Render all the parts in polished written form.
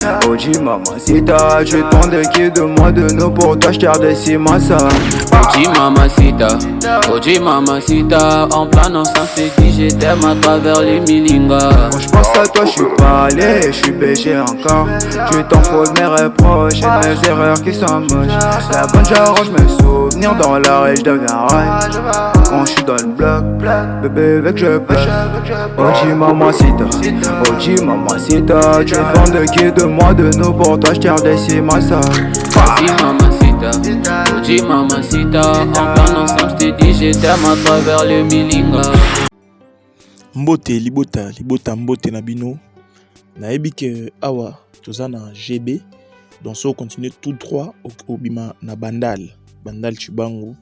OG mamacita, tu te de qui, de moi, de nous? Pour toi je des ça. OG mamacita, OG mamacita. En plein ensemble c'est dit je t'aime à travers les milinga. Quand je pense à toi je suis pas allé, je suis BG encore. Tu t'en fous de mes reproches et de mes erreurs qui sont moches. La bonne j'arrange mes souvenirs dans l'arrêt, je deviens rail. Quand je suis dans le bloc, bébé veut que je pêche. OG mamacita, OG mamacita. Tu te de qui, de moi, de nous? Pour toi je tire des ça. OG mamacita, OG mamacita. En plein ensemble je t'ai dit je t'aime à travers le milinga. Mbote libota, libota, mbote na bino. Nayebi ke awa toza na GB, donc so continue tout droit obima na Bandal, Bandal Tshibangu,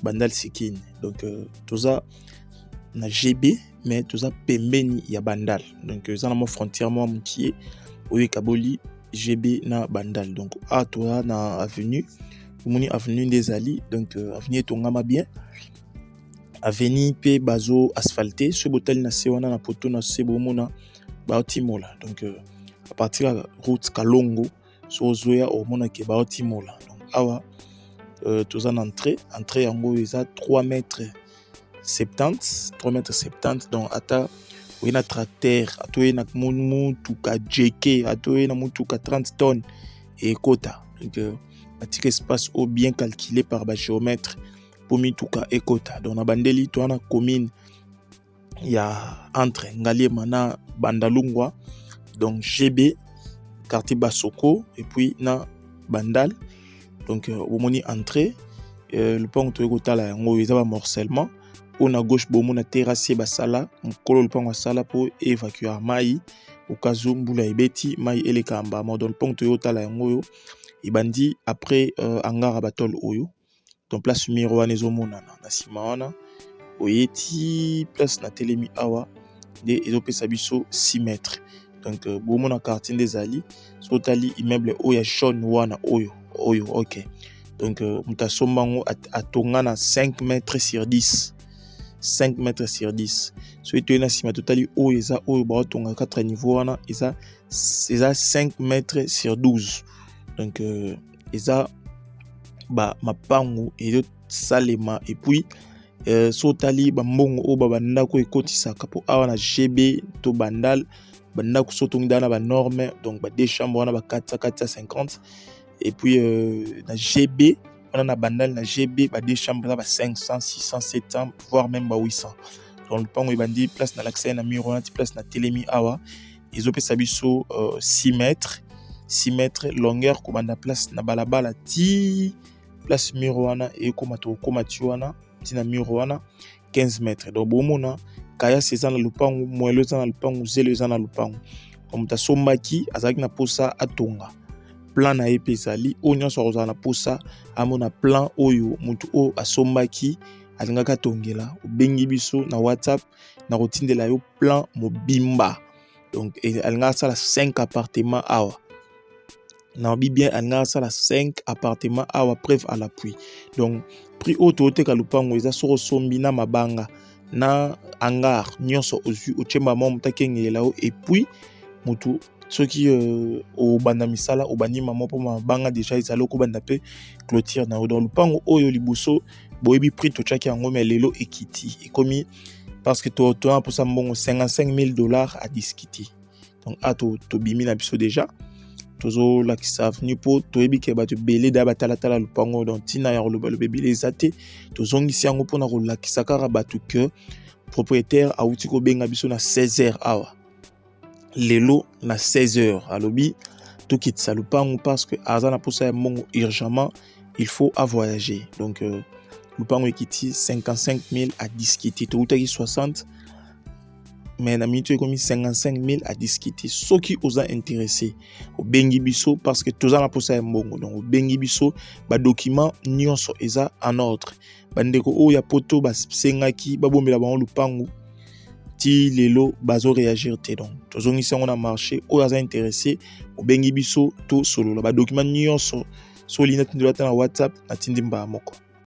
Bandal Sikini. Donc toza na GB, mais toza pembeni ya Bandal. Donc eza na mwa frontière mwa mokie oyo ekaboli GB na Bandal. Donc awa toza na avenue, omoni avenue nde ezali. Donc avenue etongama bien, avenue mpe bazo asphalte. Soki botali na se wana, na poto na se, bomona baotimola. Donc à partir ya route Kalongo, so ozoya, omona ke baotimola. Donc awa toza na entrée. Entrée yango oyo eza 3 mètres 70, 3 mètres 70. Donc ata oye na tracteur, ata oye na mutuka jeke, ata oye na mutuka 30 tonnes, ekota. Donc batika espace oyo bien calculé par bagéomètre mpo mituka ekota. Donc na bandeli toza na commune ya entre Ngaliema na Bandalungwa, donc GB, quartier Basoko et puis na Bandal. Donc bomoni entrée, lopango toyei kotala yango oyo eza bamorcellement. Oyo na gauche bomona terrasse basala, mokolo lopango asala mpo évacuer mai okazu mbula ebeti, mai eleka mbama. Donc lopango toyei kotala yango oyo ebandi après hangar ya batole oyo. Donc place mur wana ezomonana na nsima wana, oye ti place na telemi awa nde ezopesa biso 6 mètres. Donc bomona quartier nde ezali. So otali immeuble oyo ya jaune wana, oyo, ok. Donc moto asomba yango, atonga na 5 mètres sur 10, 5 mètres sur 10. Soki toye na nsima, totali oyo eza oyo baotonga 4 niveau wana, eza 5 mètres sur 12. Donc eza bamapangu ezosalema. Et puis so otali bambongo oyo babandako ekotisaka, mpo awa na GB to Bandal, bandako so otongi daa na banorme, donc ba deux chambre wana ba 400, 450. Et puis na GB wana, na Bandal, na GB, ba deux chambre eza ba 500, 600, 700, voire même ba 800. Donc lopango ebandi place na lakisa ye na mur wana ti place na telemi awa, ezopesa biso 6 mètres, 6 mètres longueur kobanda place na balabala ti place mur wana ekóma. Tokóma ti wana, ntina mur wana, 15 mètres. Donc bomona kayasi eza na lopango, mwelo eza na lopango, zelo eza na lopango. Moto asombaki azalaki na mposa atonga, plan na ye mpe ezali. Oyo nyonso akozala na mposa amona plan oyo motu oyo asombaki alingaki atongela, obengi biso na WhatsApp, na kotindela yo plan mobimba. Donc alingaki asala 5 appartement awa, nayebi bien, alingaki asala 5 appartement awa, preuve à l'appui. Donc prix oyo tooteka lopango eza soki osombi na mabanga na hangar nyonso, ozwi, otie mama moto akengelela yo. Et puis motu soki obanda misala, obandi mama mpo mabanga déjà ezali, okobanda mpe clôture na yo. Donc lopango oyo liboso boyebi prix totiaki yango, mais lelo ekiti, ekomi, parce que toza mposa mbongo, 55 000 $ à discuter. Donc a tobimi na biso déjà, tozolakisa avenue mpo toyebi ke bato ebele da batalatala lopango. Donc ntina ya kolobaloba ebele eza te, tozongisi yango mpona kolakisa kaka bato ke propriétaire awuti kobenga biso na 16 heures awa lelo. Na 16 heures alobi tokitisa lopango parce que aza na mposa ya mbongo urgemment, il faut avoyager. Donc lopango ekiti 55 000 à discuter. Toutaki 60, mais na minute ekomi 55 000 à discuter. Soki oza intéressé, obengi biso, parce que toza na mposa ya mbongo. Donc obengi biso, badocument nyonso eza en ordre. Bandeko oyo ya poto basengaki babombela bango lupangu, ti lelo bazoréagir te. Donc tozongisi yango na marché. Oyo aza intéressé, obengi biso, tosolola badocument nyonso. So olingi natindela ata na WhatsApp, natindi mbala moko.